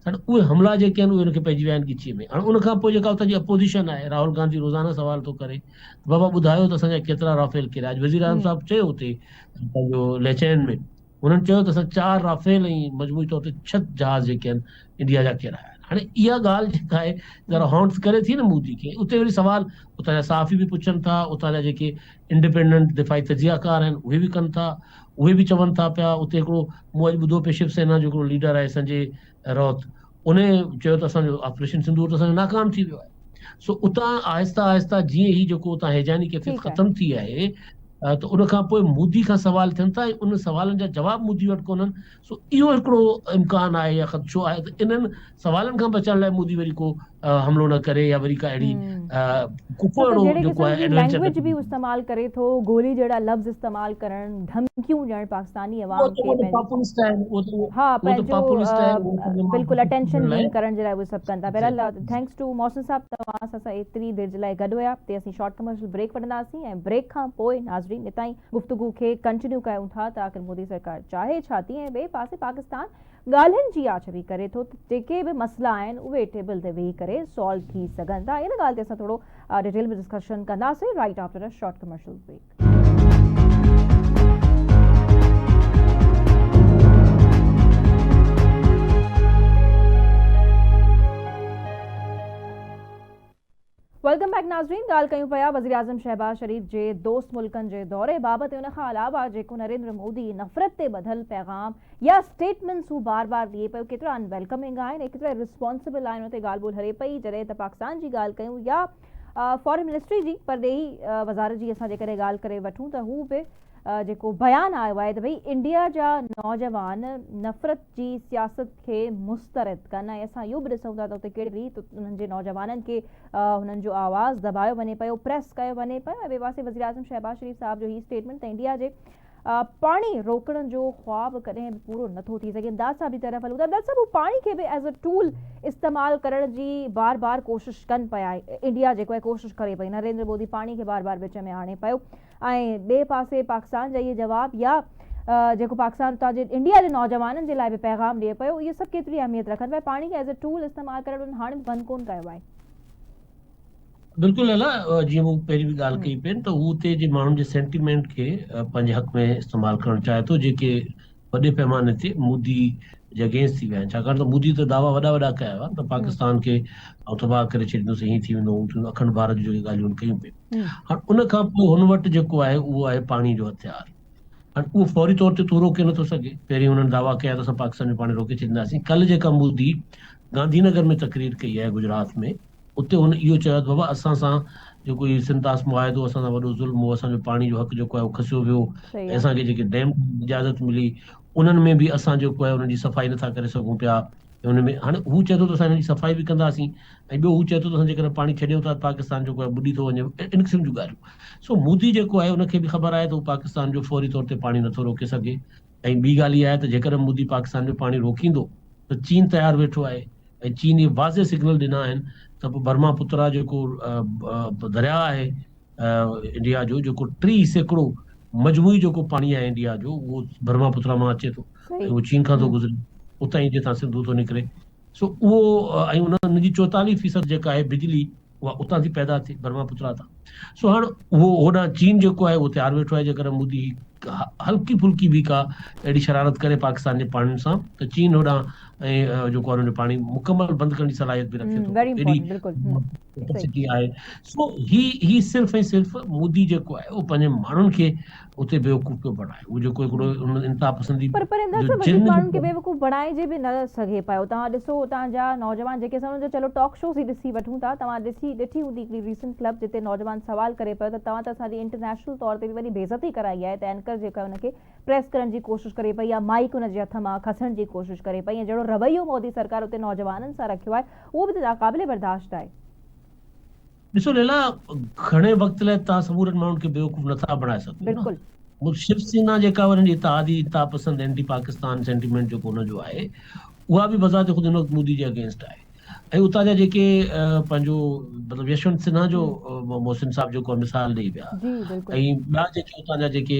هاڻ اهي حملا جيڪي آهن اهي هن کي پئجي ويا آهن ڳچيء ۾ هاڻ ان کان پوء جيڪا اتان جي اپوزيشن آهي راهول گانڌي روزانه سوال ٿو ڪري ته بابا ٻڌايو ته اسان جا ڪيترا رافيل ڪيريا اڄ وزيراعظم صاحب چيو اتي پنهنجو ليچين ۾ انهن چيو ته اسان چار رافيل ۽ مجموعي طور تي ڇهه جهاز جيڪي آهن انڊيا جا ڪيرايا آهن هاڻي اها ڳالهه جيڪا آهي ذرا هانٽس ڪري ٿي نه مودي کي اتي وري سوال اتان جا صحافي به پڇن ٿا اتان جا جيڪي انڊيپينڊنٽ دفاعي تجزيه ڪار آهن اهي به ڪن ٿا اهي به چون ٿا پيا اتي هڪڙو مون اڄ ٻڌو پئي شو سينا جو هڪڙو ليڊر آهي سنجي راوت انهي چيو ته اسان جو آپريشن سنڌور ته اسان جو ناڪام ٿي ويو آهي سو اتان آهسته آهسته جيئن هي جيڪو اتان هيجاني ڪيفيت ختم ٿي آهي ته ان کان پوء مودي کان سوال ٿين ٿا ۽ ان سوالن جا جواب مودي وٽ ڪونهن سو اهو هڪڙو امڪان آهي يا خدشو آهي ته انهن سوالن کان بچڻ لاء مودي وري ڪو حملو نه ڪري يا وري ڪا اهڙي ڪو ڇو ته اهڙو جهڙي جيڪو قسم آهي جي ايڊوينچر نه لينگويج ڪري. به استعمال ڪري ٿو، گولي جهڙا لفظ استعمال ڪرڻ، ڌمڪيون ڏيڻ پاڪستاني اهو عوام ته کي اهو ته پنهنجي پاپولسٽ آهن اهو ته ها اهو ته پنهنجو پاپولسٽ آهن اهو پنهنجي ماڻهن بلڪل کي خوش اٽينشن ڪرڻ لاء گين ڪرڻ جي لاء اهي سڀ ڪن ٿا. جي بهرحال thanks two محسن صاحب توهان اسان سان ايتري دير جي لاء گڏ هيا تي اسين شارٽ ڪمرشل بريڪ وٺنداسين ۽ بريڪ کان پوء ناظرين اتان ئي گفتگو کي ڪنٽينيو ڪيون ٿا ته آخر مودي سرڪار چاهي ڇا ٿي ۽ ٻئي پاسي پاڪستان ڳالهين جي آڇ به ڪري ٿو ته جيڪي به مسئلا آهن اهي ٽيبل تي ويهي ڪري سالو ٿي سگهن ٿا ان ڳالهه تي اسان ٿورو ڊيٽيل ۾ ڊسڪشن ڪنداسين right after a short commercial break. Welcome back ناظرين ڳالهه ڪيون پيا وزيراعظم شهباز شريف جي دوست ملڪن جي دوري بابت ۽ ان کان علاوه جيڪو نريندر مودي نفرت تي ٻڌل پيغام يا اسٽيٽمينٽس هو بار بار ڏئي پيو ڪيترا ان ويلڪمنگ آهن ۽ ڪيترا رسپانسبل آهن ان تي ڳالهه ٻولهه هلي پئي جڏهن ته پاڪستان جي ڳالهه ڪيون يا فارن منسٽري جي پرڏيهي وزارت جي اسان جيڪڏهن ڳالهه ڪري وٺون ته هو به جيڪو بيان آيو آهي ته ڀئي انڊيا جا نوجوان نفرت جي سياست کي مسترد ڪن ۽ اسان اهو به ڏسون ٿا ته اتي ڪهڙي ريت انهن جي نوجوانن کي انهن جو آواز دٻايو وڃي پيو پريس ڪيو وڃي پيو ۽ ٻئي پاسي وزيراعظم شهباز شريف صاحب جو هي اسٽيٽمينٽ ته انڊيا جي پاڻي روڪڻ جو خواب ڪڏهن به پورو نٿو ٿي سگهي. امداد صاحب جي طرف هلون ٿا. امداد صاحب هو پاڻي کي به ايز اي ٽول استعمال ڪرڻ جي بار بار ڪوشش ڪن پيا انڊيا جيڪو آهي ڪوشش ڪري پئي نريندر مودي پاڻي کي بار بار وچ ۾ آڻي پيو ۽ ٻئي پاسي پاڪستان جا اهي جواب يا جيڪو پاڪستان اتان جي انڊيا جي نوجوانن جي لاء به پيغام ڏئي پيو اهي سڀ ڪيتري اهميت رکن پيا پاڻي کي ايز اي ٽول استعمال ڪرڻ انهن هاڻي به بند ڪون ڪيو آهي. بلڪل لالا جيئن مون پهرين به ڳالهه ڪئي پئي ته هو اتي جي ماڻهن جي سينٽيمينٽ کي پنهنجي حق ۾ استعمال ڪرڻ چاهي ٿو جيڪي وڏي پيماني تي مودي جي اگينسٽ ٿي ويا آهن ڇاڪاڻ ته مودي ته دعويٰ وڏا وڏا ڪيا هئا ته پاڪستان کي آئون تباهه ڪري ڇڏيندس هيئن ٿي ويندو هون ٿي ويندو اکنڊ ڀارت جون جيڪي ڳالهيون هن ڪيون پئي هاڻ ان کان پوء هن وٽ جيڪو آهي اهو آهي پاڻي جو هٿيار هاڻ اهو فوري طور تي تون روڪي نٿو سگهي پهرين هنن دعويٰ ڪيا ته اسان پاڪستان جو پاڻي روڪي ڇڏينداسين ڪلهه جيڪا مودي گانڌي نگر ۾ تقرير ڪئي آهي گجرات ۾ اتي هن اهو چيو ته بابا اسان سان جيڪو هي سنڌ طاس معاهدو اسان سان وڏو ظلم هو اسان جو پاڻي جو حق جيڪو آهي اهو کسيو ويو ۽ اسان کي جيڪي ڊيم اجازت ملي انهن ۾ به اسان جيڪو آهي انهن جي صفائي نٿا ڪري سگهون پيا ان ۾ هاڻي هو چئي ٿو ته اسان هن جي صفائي به ڪنداسين ۽ ٻيو هو چئي ٿو ته اسان جيڪڏهن پاڻي ڇڏيون ٿا ته پاڪستان جيڪو آهي ٻڏي ٿو وڃي ان قسم جون ڳالهيون سو مودي جيڪو آهي ان کي به خبر آهي ته هو پاڪستان جو فوري طور تي پاڻي نٿو روڪي سگهي ۽ ٻي ڳالهه اها آهي ته جيڪڏهن مودي پاڪستان جو پاڻي روڪيندو ته چين تيار ويٺو آهي ۽ چين اهي واضح سگنل ڏنا آهن ته پوء برما پترا جيڪو درياء آهي انڊيا جو جيڪو 30% مجموعي جيڪو پاڻي آهي انڊيا جو اهو برهما پترا مان اچي ٿو ۽ اهو چين کان ٿو گذري اتان ئي جتان سنڌو ٿو نڪري سو اهو ۽ ان جي چوئيتاليهه فيصد جيڪا آهي بجلي اها اتان ٿي پيدا ٿئي برهما پترا تان سو هاڻ اهو هوڏانهن چين جيڪو آهي اهو تيار ويٺو آهي جيڪڏهن مودي هلڪي ڦلڪي به ڪا اهڙي شرارت ڪري پاڪستان جي پاڻين سان ته چين هوڏانهن ۽ جيڪو آهي ان جو پاڻي مڪمل بند ڪرڻ جي صلاحيت به رکي ٿو ايڏي ڪيپسٽي آهي سو هي هي صرف ۽ صرف مودي جيڪو آهي اهو پنهنجي ماڻهن کي اتي بيوقوف پيو بڻائي اهو جيڪو هڪڙو ان انتها پسندي پر پر امداد صاحب وڌيڪ ماڻهن کي بيوقوف بڻائجي به نه سگهي پيو توهان ڏسو اتان جا نوجوان جيڪي اسان انهن جو چلو ٽاڪ شوز ئي ڏسي وٺون ٿا توهان ڏسي ڏٺي هوندي هڪڙي ريسنٽ ڪلپ جتي نوجوان سوال ڪري پيو ته توهان ته اسان جي انٽرنيشنل طور تي به وڏي بيعزتي ڪرائي آهي ته اينڪر جيڪو آهي ان کي پريس ڪرڻ جي ڪوشش ڪري پئي يا مائيڪ ان جي هٿ مان کسڻ جي ڪوشش ڪري پئي ۽ جهڙو رويو مودي سرڪار اتي نوجوانن سان رکيو آهي اهو به ته ناقابل برداشت آهي. ڏسو ليلا گهڻي وقت لاء توهان سمورن ماڻهن کي بيوقوف نٿا بڻائي سگهو نه. بلڪل. شو سينا جيڪا انهن جي اتحادي انتها پسند اينٽي پاڪستان سينٽيمينٽ جيڪو ان جو آهي اها به بذات خود هن وقت مودي جي اگينسٽ آهي. ۽ اتان جا جيڪي پنهنجو مطلب يشونت سنها جو محسن صاحب جيڪو مثال ڏئي ويا ۽ ٻيا جيڪي اتان جا جيڪي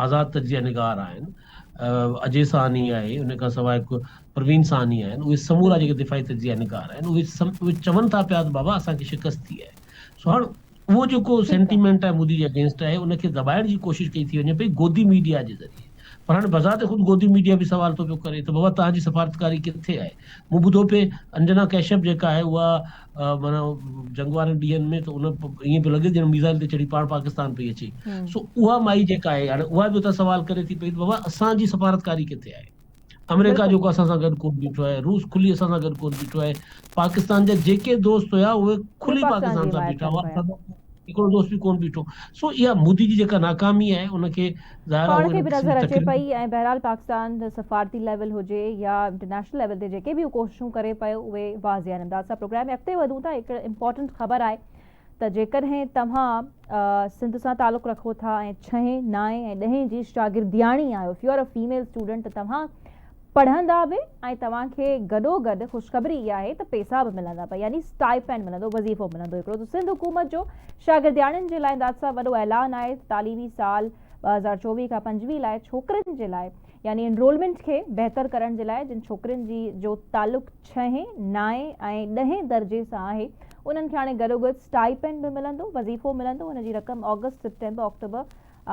آزاد تجزيه نگار آهن اجي ساهني آهي ان کان سواء پروين ساهني آهن اهي سمورا جيڪي دفاعي تجزيه نگار آهن اهي چون ٿا پيا ته بابا اسان کي شڪست ٿي آهي سو هاڻ اهو جيڪو سينٽيمينٽ آهي مودي جي اگينسٽ آهي ان کي دٻائڻ جي ڪوشش ڪئي ٿي وڃي پئي گودي ميڊيا جي ذريعي پر هاڻي بذات خود گودي ميڊيا به سوال ٿو پيو ڪري ته بابا توهان جي سفارتڪاري ڪٿي آهي مون ٻڌو پئي انجنا ڪشيپ جيڪا آهي اها معنيٰ جنگ وارن ڏينهن ۾ ته ان ائين پيو لڳي ڄڻ ميزائل تي چڙهي پاڻ پاڪستان پئي اچي سو اها مائي جيڪا آهي هاڻي اها به اتان سوال ڪري ٿي پئي ته بابا اسان جي سفارتڪاري ڪٿي آهي آمريڪا جيڪو اسان سان گڏ ڪونه بيٺو آهي، روس کلي اسان سان گڏ ڪونه بيٺو آهي، پاڪستان جا جيڪي دوست هيا اهي کلي پاڪستان سان بيٺا هئا، اسان سان هڪڙو دوست به ڪونه بيٺو. سو اها مودي جي جيڪا ناڪامي آهي ان کي ظاهر آهي پاڻ کي به نظر اچي پئي ۽ بهرحال پاڪستان سفارتي ليول هجي يا انٽرنيشنل ليول تي جيڪي به هو ڪوششون ڪري پيو اهي واضح آهن. امداد صاحب پروگرام ۾ اڳتي وڌون ٿا هڪ امپورٽنٽ خبر آهي ته جيڪڏهن توهان سنڌ سان تعلق رکو ٿا ۽ ڇهين، نائين ۽ ڏهين جي شاگردياڻي آهيو، If you are a female student، ته توهان پڙهندا به ۽ توهان کي گڏوگڏ خوشخبري اها آهي ته پيسا به ملندا پيا يعني اسٽائپينڊ ملندو، وظيفو ملندو هڪڙو ته سنڌ حڪومت جو شاگردياڻين جي لاء امداد صاحب وڏو اعلان آهي ته تعليمي سال 2024 کان 25 لاء ڇوڪرين جي لاء يعني انرولمينٽ کي بهتر ڪرڻ جي لاء جن ڇوڪرين جي جو تعلق ڇهين، نائين ۽ ڏهين درجي سان آهي، انهن کي هاڻي گڏوگڏ اسٽائپينڊ به ملندو، وظيفو ملندو، ان جي رقم آگسٽ، سيپٽمبر، آڪٽوبر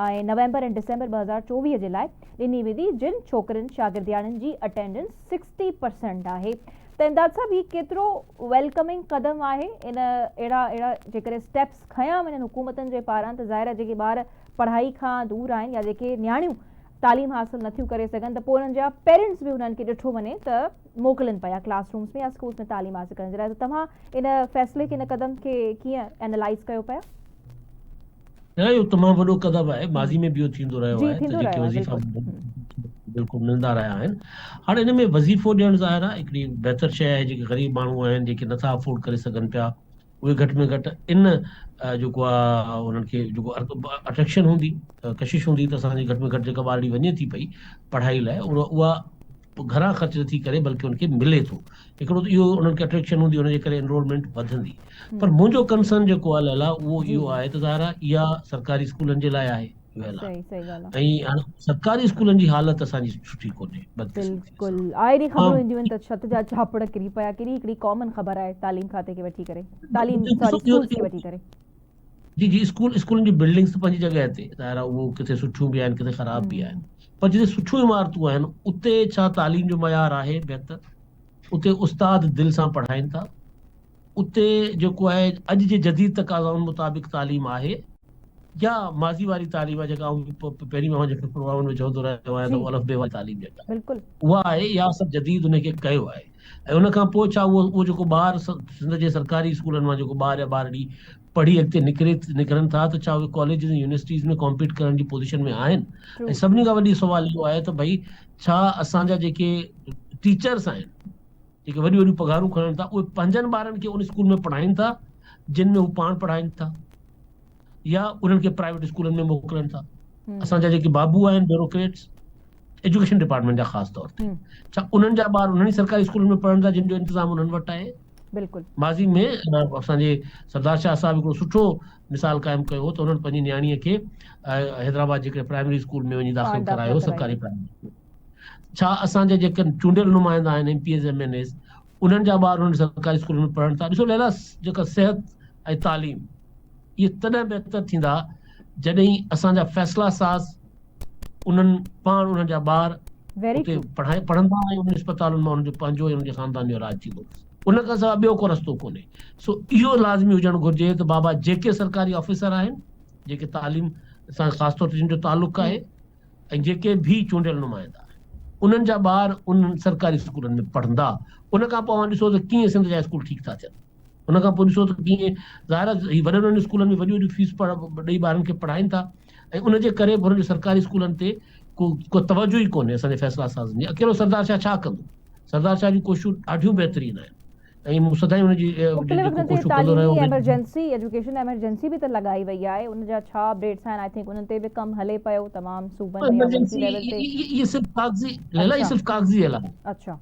۽ نومبر ۽ ڊسمبر 2024 جي لاء ڏني ويندي، جن ڇوڪرين شاگردياڻين جي اٽينڊنس سڪسٽي پرسينٽ آهي ته امداد صاحب هي ڪيترو ويلڪمنگ قدم آهي، ان اهڙا اهڙا جيڪڏهن اسٽيپس کنيا وڃن حڪومتن جي پاران ته ظاهر آهي جيڪي ٻار پڙهائي کان دور آهن يا جيڪي نياڻيون تعليم حاصل نٿيون ڪري سگهن ته پوء انهن جا پيرنٽس به انهن کي ڏٺو وڃي ته موڪلين پيا ڪلاس رومز ۾ يا اسڪولز ۾ تعليم حاصل ڪرڻ جي لاء ته توهان ان فيصلي کي ان قدم کي ڪيئن اينالائز ڪيو پيا؟ نه اهو تمام وڏو قدم آهي ماضي ۾ به اهو ٿيندو رهيو آهي ته جيڪي وظيفا بلڪل ملندا رهيا آهن هاڻي ان ۾ وظيفو ڏيڻ ظاهر آهي هڪڙي بهتر شيء آهي جيڪي غريب ماڻهو آهن جيڪي نٿا افورڊ ڪري سگهن پيا اهي گهٽ ۾ گهٽ ان جيڪو آهي انهن کي جيڪو اٽريڪشن هوندي ڪشش هوندي ته اسان جي گهٽ ۾ گهٽ جيڪا ٻارڙي وڃي ٿي پئي پڙهائي لاء اها گهران خرچ نٿي ڪري بلڪه ان کي ملي ٿو هڪڙو ته اهو انهن کي اٽريڪشن هوندي ان جي ڪري انرولمينٽ وڌندي پر منهنجو ڪنسرن جيڪو آهي ليلا اهو اهو آهي ته ظاهر آهي اها سرڪاري اسڪولن جي لاء آهي ۽ هاڻي سرڪاري اسڪولن جي حالت اسان جي سٺي ڪونهي بدقسمتي بلڪل آئي ڏينهن خبرون اينديون آهن ته ڇت جا چاپڙ ڪري پيا ڪهڙي هڪڙي ڪامن خبر آهي تعليم کاتي کي وٺي ڪري تعليم سوري اسڪولز کي وٺي ڪري. جي جي اسڪول اسڪولن جي بلڊنگس ته پنهنجي جڳهه تي ظاهر آهي اهو ڪٿي سٺيون به آهن ڪٿي خراب به آهن پر جتي سٺيون عمارتون آهن اتي ڇا تعليم جو معيار آهي بهتر اتي استاد دل سان پڙهائين ٿا اتي جيڪو آهي اڄ جي جديد تقاضائن مطابق تعليم آهي يا ماضي واري تعليم آهي جيڪا آئون پهرين اوهان جي پروگرامن ۾ چوندو رهيو آهيان ته الف بي واري تعليم جيڪا بلڪل اها آهي يا سڀ جديد ان کي ڪيو آهي ۽ ان کان پوء ڇا اهو اهو جيڪو ٻار سنڌ جي سرڪاري اسڪولن مان جيڪو ٻار يا ٻارڙي پڙهي اڳتي نڪري نڪرن ٿا ته ڇا اهي ڪاليجز ۽ يونيورسٽيز ۾ ڪامپيٽ ڪرڻ جي پوزيشن ۾ آهن ۽ سڀني کان وڏي سوال اهو آهي ته ڀئي ڇا اسان جا جيڪي ٽيچرس آهن جيڪي وڏيون وڏيون پگهارون کڻن ٿا اهي پنهنجن ٻارن کي ان اسڪول ۾ پڙهائين ٿا جن ۾ هو پاڻ پڙهائين ٿا يا انهن کي پرائيويٽ اسڪولن ۾ موڪلن ٿا اسان جا جيڪي بابو آهن بيوروڪريٽس ايجوڪيشن ڊپارٽمينٽ جا خاص طور تي ڇا انهن جا ٻار انهن ئي سرڪاري اسڪولن ۾ پڙهن ٿا جن جو انتظام انهن وٽ آهي؟ بلڪل. ماضي ۾ اسان جي سردار شاهه صاحب هڪڙو سٺو مثال قائم ڪيو هو ته انهن پنهنجي نياڻيء کي حيدرآباد جي هڪڙي پرائمري اسڪول ۾ وڃي داخل ڪرايو هو سرڪاري پرائمري اسڪول. ڇا اسان جا جيڪي چونڊيل نمائندا آهن M P As M N As انهن جا ٻار انهن سرڪاري اسڪولن ۾ پڙهن ٿا؟ ڏسو ليلا جيڪا صحت ۽ تعليم اهي تڏهن بهتر ٿيندا جڏهن اسان جا فيصلا ساز انهن پاڻ انهن جا ٻار اتي پڙهائي پڙهندا ۽ انهن اسپتالن مان انهن جو پنهنجو ۽ انهن جي خاندان جو علاج ٿيندو ان کان سواء ٻيو ڪو رستو ڪونهي سو اهو لازمي هجڻ گهرجي ته بابا جيڪي سرڪاري آفيسر آهن جيڪي تعليم سان خاص طور تي جن جو تعلق آهي ۽ جيڪي به چونڊيل نمائندا آهن انهن جا ٻار انهن سرڪاري اسڪولن ۾ پڙهندا ان کان پوء اوهان ڏسو ته ڪيئن سنڌ جا اسڪول ٺيڪ ٿا ٿين ان کان پوء ڏسو ته ڪيئن ظاهر آهي هي وڏن وڏن اسڪولن ۾ وڏيون وڏيون فيس ڏئي ٻارن کي پڙهائين ٿا ۽ ان جي ڪري به هنن جو سرڪاري اسڪولن تي ڪو ڪو توجه ئي ڪونهي اسان جي فيصلا سازن جي اڪيلو سردار شاهه ڇا ڪندو سردار شاهه جون ڪوششون ڏاڍيون بهترين آهن ۽ مون سدائين ان جي مختلف جيڪو وقتن تي ڪوششون ڪندو رهيو تعليمي ان ايمرجنسي ايجوڪيشن ايمرجنسي به ته لڳائي وئي آهي ان جا ڇا اپڊيٽس آهن I think انهن تي به ڪم هلي پيو تمام صوبن ۾ يا ملڪي ايمرجنسي ليول تي اهي صرف ڪاغذي ليلا اهي اڇا صرف ڪاغذي اعلان اڇا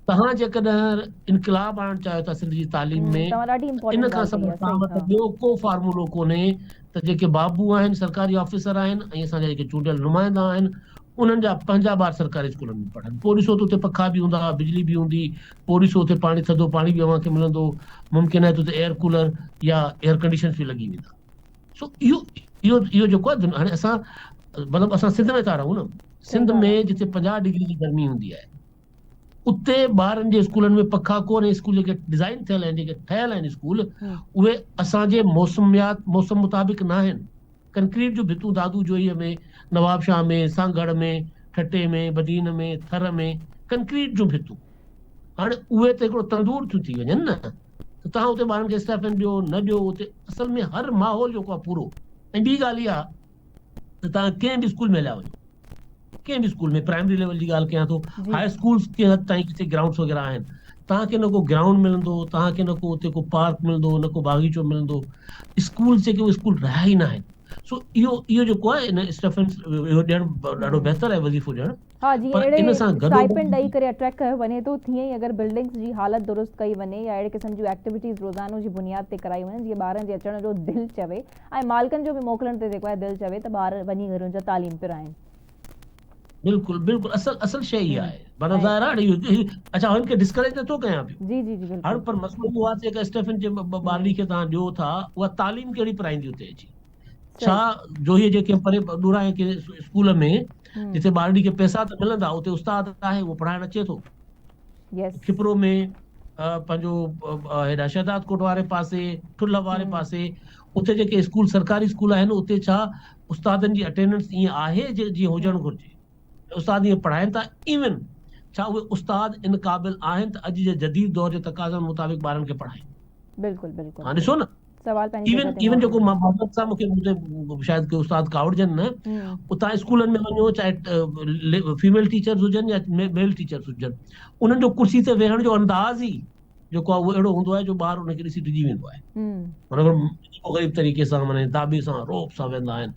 توهان جيڪڏهن انقلاب آڻڻ چاهيو ٿا سنڌ جي تعليم ۾ توهان ڏاڍي ته ان امپورٽنٽ کان ڳالهه ڪئي سواء آهي توهان صحيح وٽ ها. ٻيو ڪو فارمولو ڪونهي ته جيڪي بابو آهن سرڪاري آفيسر آهن ۽ اسان جا جيڪي چونڊيل نمائندا آهن انهن جا پنهنجا ٻار سرڪاري اسڪولن ۾ پڙهن پوء ڏسو ته اتي پکا به هوندا بجلي به هوندي پوء ڏسو اتي پاڻي ٿڌو پاڻي به اوهان کي ملندو ممڪن آهي ته اتي ايئر ڪولر يا ايئر ڪنڊيشنز به لڳي ويندا سو اهو اهو اهو جيڪو آهي هاڻي اسان مطلب اسان سنڌ ۾ ٿا رهون نه صحيح سنڌ ڳالهه ۾ آهي. جتي 50 ڊگري جي گرمي هوندي آهي اتي ٻارن جي اسڪولن ۾ پکا ڪونهي اسڪول جيڪي ڊزائن ٿيل آهن جيڪي ٺهيل آهن اسڪول اهي اسان جي موسميات موسم مطابق ناهن ڪنڪريٽ جون ڀتون دادو جوهي ۾ نوابشاهه ۾ سانگهڙ ۾ ٺٽي ۾ بدين ۾ ٿر ۾ ڪنڪريٽ جون ڀتون هاڻي اهي ته هڪڙو تندور ٿيون ٿي وڃن نه ته توهان اتي ٻارن کي اسٽائفن ڏيو نه ڏيو اتي اصل ۾ هر ماحول جيڪو آهي پورو ۽ ٻي ڳالهه اها ته توهان ڪنهن به اسڪول ۾ هليا وڃو ڪنهن به اسڪول ۾ پرائمري ليول جي ڳالهه ڪيان ٿو هاء اسڪولس ڪنهن حد تائين ڪٿي گرائونڊس وغيره آهن توهان کي نه ڪو گرائونڊ ملندو توهان کي نه ڪو اتي ڪو پارڪ ملندو نه ڪو باغيچو ملندو اسڪولس جيڪي اهي اسڪول رهيا ئي نه آهن سو اهو اهو جيڪو آهي ان اسٽفنس اهو ڏيڻ ڏاڍو بهتر آهي وظيفو ڏيڻ ها جيئن پر اهڙي ان سان گڏو اسٽائپنڊ ڏئي ڪري اٽريڪٽ ڪيو وڃي ٿو تيئن ئي اگر بلڊنگس جي حالت درست ڪئي وڃي يا اهڙي قسم جون ايڪٽيوٽيز روزانو جي بنياد تي ڪرائي وڃن جيئن ٻارن جي اچڻ جو دل چوي ۽ مالڪن جو به موڪلڻ تي جيڪو آهي دل چوي ته ٻار وڃي گهرن جا تعليم پرائين. بلڪل بلڪل اصل اصل شيء اها آهي معنيٰ ۽ ظاهر آهي هاڻي اڇا هن کي ڊسڪريج نٿو ڪيان پيو جي جي جي هاڻ بلڪل پر مسئلو اهو آهي ته جيڪا اسٽيفن جي ٻارڙي کي توهان ڏيو ٿا اها تعليم ڪهڙي پرائيندي اتي اچي ڇا صحيح جو هي جيڪي پري ڏورانهين ڪنهن اسڪول ۾ جتي ٻارڙي کي پئسا ته ملندا اتي استاد آهي اهو پڙهائڻ اچي ٿو يس کپرو ۾ پنهنجو هيڏانهن شهداد ڪوٽ واري پاسي ٺلهه واري پاسي اتي جيڪي اسڪول سرڪاري اسڪول آهن اتي ڇا استادن جي اٽينڊنس ائين آهي جيئن هجڻ گهرجي استاد ائين پڙهائين ٿا ايون ڇا اهي استاد ان قابل آهن ته اڄ جي جديد دور جي تقاضائن مطابق ٻارن کي پڙهائين بلڪل بلڪل هاڻ ڏسو نه سوال پنهنجي ايون جڳهه تي ايون جيڪو موجود مان معذرت سان مونکي مون تي شايد ڪي استاد ڪاوڙجن نه اتان اسڪولن ۾ وڃو چاهي فيميل ٽيچرز هجن يا ميل ٽيچرز هجن انهن جو ڪرسي تي ويهڻ جو انداز ئي جيڪو آهي اهو اهڙو هوندو آهي جو ٻار ان کي ڏسي ڊڄي ويندو آهي مطلب غريب طريقي سان معني داٻي سان روب سان ويندا آهن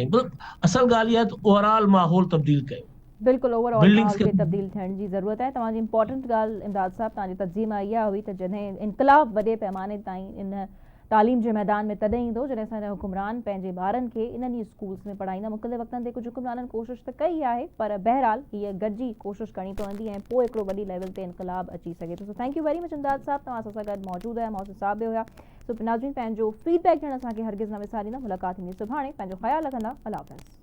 ۽ مطلب اصل ڳالهه اها آهي ته اوور آل ماحول تبديل ڪيو بلڪل اوور آل ماحول کي تبديل ٿيڻ جي ضرورت آهي توهان جي امپورٽنٽ ڳالهه امداد صاحب توهان جي تجزيي مان اها هئي ته جڏهن انقلاب وڏي پيماني تائين ان تعليم جي ميدان ۾ تڏهن ايندو جڏهن اسان جا حڪمران پنهنجي ٻارن کي انهن ئي اسڪولز ۾ پڙهائيندا مختلف وقتن تي ڪجهه حڪمرانن ڪوشش ته ڪئي آهي پر بهرحال هيء گڏجي ڪوشش ڪرڻي پوندي ۽ پوء هڪڙو وڏي ليول تي انقلاب اچي سگهي ٿو سو thank you very much Imdad صاحب توهان اسان سان گڏ موجود هيا محسن صاحب به هيا سو ناظرين پنهنجو فيڊ بيڪ ڏيڻ اسان کي هرگز نه وساريندا ملاقات ٿيندي سڀاڻي پنهنجو خيال رکندا الله حافظ.